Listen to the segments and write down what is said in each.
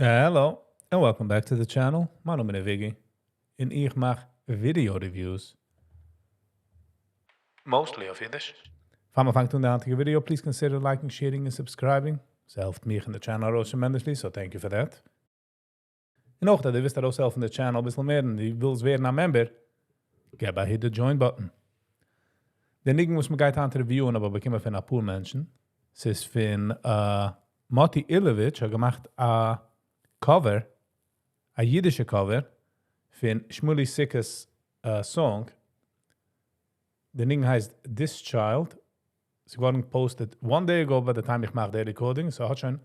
Hello and welcome back to the channel, מיין נאמען איז Viggy און איך מאך video reviews. Mostly אויף אידיש. פאר מען פאנגט אן די היינטיגע video, please consider liking, sharing און subscribing. ס'העלפט מיך און די channel ארויס tremendously, so thank you for that. און אויך אז דו ווילסט ארויסהעלפן די channel אביסל מער און דו ווילסט ווערן א member, געב א hit די join button. די ניגון וואס מען גייט היינט review ען האב איך באקומען פון אפאר מענטשן. ס'איז פון מאטי אילעוויטש האט געמאכט א cover, א אידישע cover, פון שמואלי סיקעס song. די ניגון הייסט This Child. ס'איז געווארן posted one day ago by the time איך מאך די recording, ס'האט שוין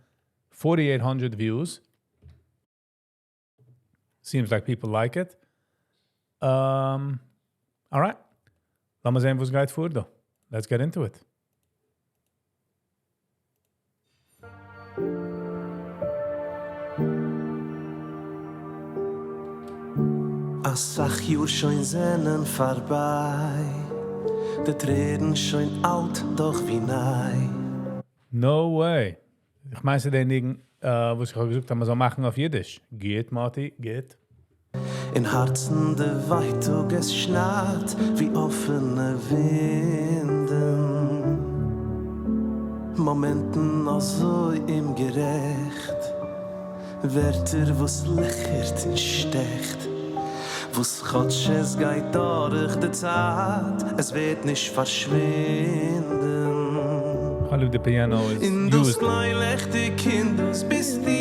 4800 views. Seems like people like it. Alright. לאמיר זען וואס גייט פאר דא. Let's get into it. אסאך יאר שוין זענען פארביי, די טרערן שוין אלט דאך ווי ניי. No way! איך מיין ס'איז די ניגון וואס איך האב געזאגט אז מ'זאל מאכן אויף אידיש. גוט מאטי, גוט. אין הארצן די ווייטאג עס שניידט ווי אפענע וואונדן. מאמענטן אזוי אומגערעכט. ווערטער וואס לעכערט און שטעכט. וואס כאטש עס גייט דורך די צייט, עס ווערט נישט פארשווינדן. כ'האב ליב די piano איז און דאס used. קליין לעכטיג קינד דאס ביסטו,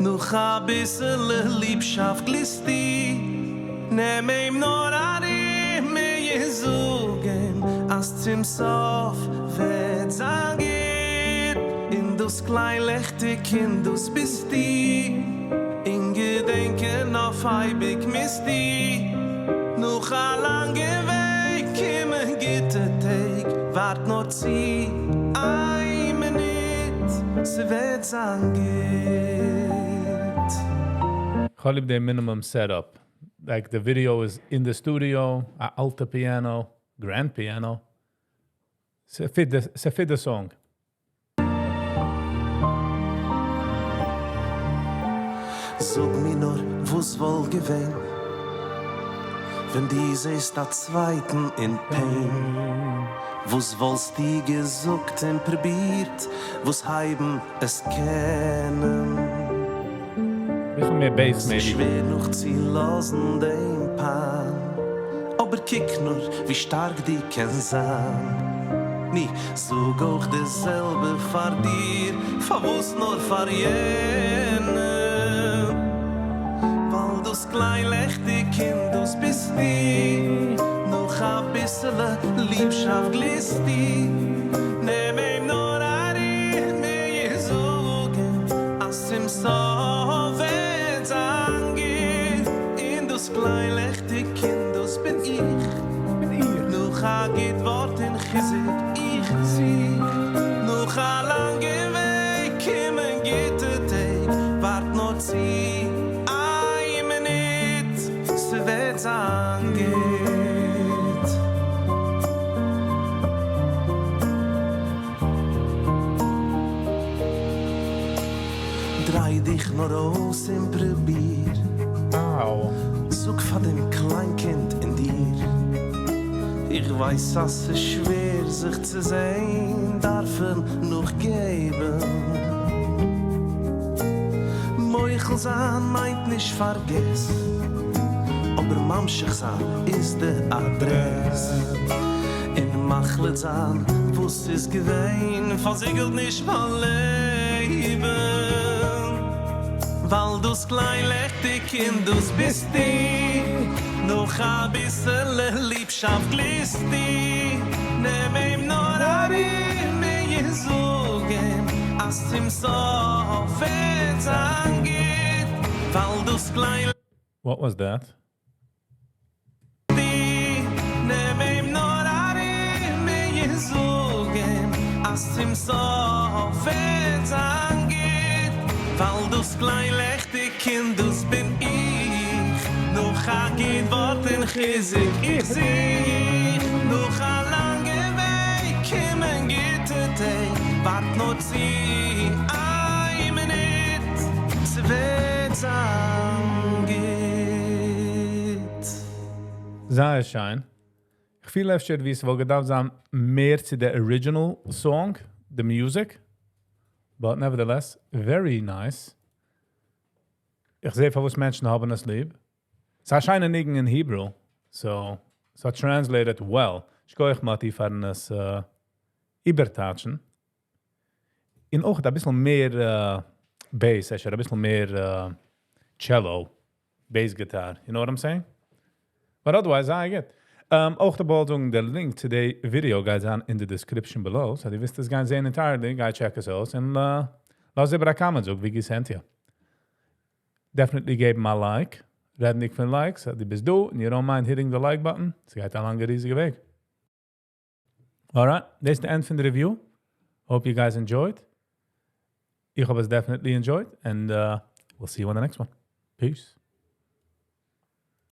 נאך אביסעלע ליבשאפט גליסטו, נעם אים נאר ארום און זאג אים אז צום סוף וועט זיין גוט, און דאס קליין לעכטיג קינד דאס ביסטו, און געדענקען אויף אייביג מוזטו, נאך א לאנגע וועג קומען גוטע טעג, ווארט נאר צו איין מינוט, ס'וועט זיין גוט. כ'האב ליב די minimum setup, like די video איז אין די studio, א אלטע piano, grand piano, ס'fit די song. זאג מיר נאר וואס וואלט געווען ווען דו זעסט א צווייטן אין pain, וואס וואלסטו געזאגט און פרובירט וואס הייבן עס קענען? ביסל מער bass ס'איז maybe. שווער נאכצולאזן דעם פיין, אבער קוק נאר ווי שטארק דו קענסט זיין. ני, זאג אויך די זעלבע פאר דיר, פארוואס נאר פאר יענעם? ווייל דאס קליין לעכטיג קינד דאס ביסטו, נאך אביסעלע ליבשאפט גליסטו, נעם אים נאר ארום און זאג אים אז צום סוף וועט זיין גוט, און דאס קליין לעכטיג קינד דאס בין איך, נאך א גוט ווארט און חיזוק איך זוך, נאך א לאנגע וועג קומען גוטע טעג, ווארט נאר צו איין מינוט, ס'וועט זיין גוט. דריי דיך נאר אויס און פרוביר. זאג פאר דעם קליין קינד אין דיר. איך ווייס אז ס'איז שווער זיך צו זען דארפן נאכגעבן. מוחל זיין מיינט נישט פארגעס, אבער ממשיך זיין איז די אדרעס. און מחליט זיין וואס איז געווען פארזיגלט נישט מיין לעבן. ווייל דאס קליין לעכטיג קינד דאס ביסטו, נאך אביסעלע ליבשאפט גליסטו, נעם אים נאר ארום און זאג אים אז צום סוף וועט זיין גוט, ווייל דאס קליין. What was that? נעם אים נאר ארום און זאג אים אז צום סוף וועט זיין גוט, ווייל דאס קליין לעכטיג קינד דאס בין איך, נאך א גוט ווארט און חיזוק איך זוך, נאך א לאנגע וועג קומען גוטע טעג, ווארט נאר צו איין מינוט, ס'וועט. זייער שיין. איך פיל אפשר ווי עס וואלט געדארפט זיין מער צו די original song, the music. But nevertheless, very nice. איך זע פארוואס מענטשן האבן עס ליב. ס'איז א שיינע ניגון אין Hebrew, so ס'האט translated well. שכוח מאטי פארן עס איבערטייטשן. און אויך א ביסל מער bass, אפשר א ביסל מער cello, bass guitar. You know what I'm saying? But otherwise, I get. אויך די באלדונג, דער link צו די video גייט זיין in the description below. So דו ווילסט עס גיין זען entirely, גיי check עס אויס. און לאז איבער א comment, זאג ווי געפעלט דיר. Definitely געבן א like. רעדנדיג פון likes, אז דו ביסט דא, and you don't mind hitting the like button. ס'גייט א לאנגע ריזיגע וועג. Alright, that's the end פון די review. Hope you guys enjoyed. איך האב עס definitely enjoyed. And we'll see you on the next one. Peace.